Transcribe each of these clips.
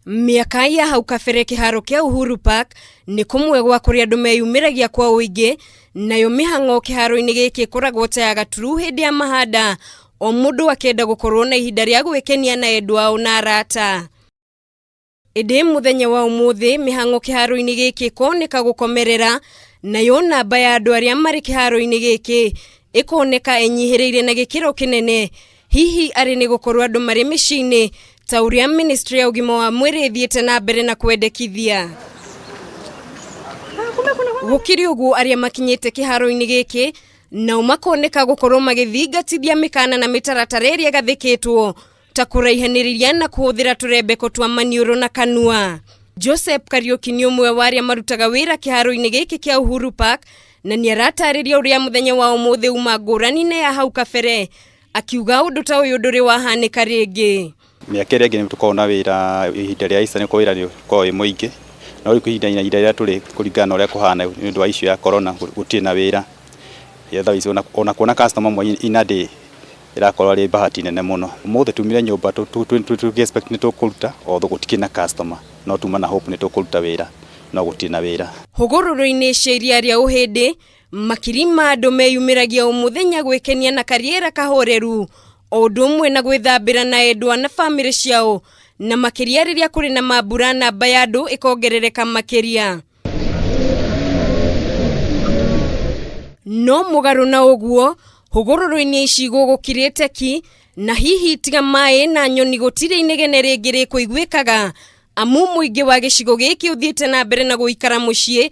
Mĩaka ya hau kabere kĩharo kĩa Uhuru Park nĩ kũmwe gwa kũrĩa andũ meyumĩragia kwa ũingĩ, nayo mĩhang'o kĩharo-inĩ gĩkĩ ĩkoragwo ta ya gaturu hĩndĩ ya mahanda, o mũndũ akĩenda gũkorwo na ihinda rĩa gwĩkenia na endwa ao na arata. Ĩndĩ mũthenya wa ũmũthĩ mĩhang'o kĩharo-inĩ gĩkĩ ĩkoneka gũkomerera, nayo namba ya andũ arĩa marĩ kĩharo-inĩ gĩkĩ ĩkoneka ĩnyihĩrĩire na gĩkĩro kĩnene, hihi arĩ nĩ gũkorwo andũ marĩ mĩciĩ-inĩ ta ũrĩa ministry ya ũgima wa mwĩrĩ ĩthiĩte na mbere na kwendekithia. Gũkĩrĩ ũguo arĩa makinyĩte kĩharo-inĩ gĩkĩ nao makoneka gũkorwo magĩthingatithia mĩkana na mĩtaratara ĩrĩa ĩgathĩkĩtwo ta kũraihanĩrĩria na kũhũthĩra tũrembeko twa maniũrũ na kanua. Joseph Kariũki nĩ ũmwe wa arĩa marutaga wĩra kĩharo-inĩ gĩkĩ kĩa Uhuru Park na nĩ aratarĩria ũrĩa mũthenya wa ũmũthĩ uma ngũrani na ya hau kabere, akiuga ũndũ ta ũyũ ndũrĩ wahanĩka rĩngĩ. Mĩaka ĩrĩa ĩngĩ nĩ tũkoragwo na wĩra ihinda rĩa Easter nĩ wĩra nĩ ũkoragwo wĩ mũingĩ, no rĩu ihinda rĩrĩa tũrĩ kũringana na ũrĩa kũhana nĩ ũndũ wa issue ya corona gũtirĩ na wĩra. Thaa ici ona kuona customer ũmwe in a day ĩrakorwo arĩ bahati nene mũno. Ũmũthĩ tumire nyũmba tũkĩ expect nĩ tũkũruta although gũtikĩrĩ na customer, no tuma na hope nĩ tũkũruta wĩra no gũtirĩ na wĩra. Hũgũrũrũ-inĩ cia iria rĩa Ũhĩndĩ, makiri ma andũ meyumĩragia o mũthenya gwĩkenia na karĩera kahoreru, o ũndũ ũmwe na gwĩthambĩra na endwa na bamĩrĩ ciao, na makĩria rĩrĩa kũrĩ na mambura namba ya andũ ĩkongerereka makĩria. No mũgarũ na ũguo, hũgũrũrũ-inĩ ici gũgũkirĩte ki, na hihi tiga maĩ na nyoni gũtirĩ inegene rĩngĩ rĩkũiguĩkaga, amu mũingĩ wa gĩcigo gĩkĩ ũthiĩte na mbere na gũikara mũciĩ,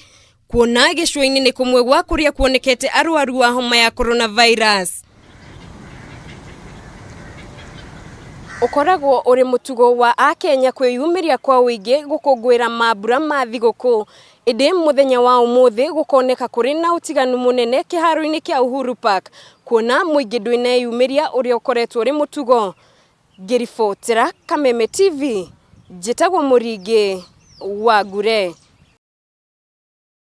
kuona gĩcũa-inĩ nĩ kũmwe gwa kũrĩa kuonekete arwaru a homa ya coronavirus. Ũkoragwo ũrĩ mũtugo wa Akenya kwĩyumĩria kwa ũingĩ gũkũngũĩra mambura ma thigũkũ, ĩndĩ mũthenya wa ũmũthĩ gũkoneka kũrĩ na ũtiganu mũnene kĩharo-inĩ kĩa Uhuru Park, kuona mũingĩ ndwĩneyumĩria ũrĩa ũkoretwo ũrĩ mũtugo. Ngĩribotera Kameme TV, njĩtagwo Mũringĩ wa Ngure.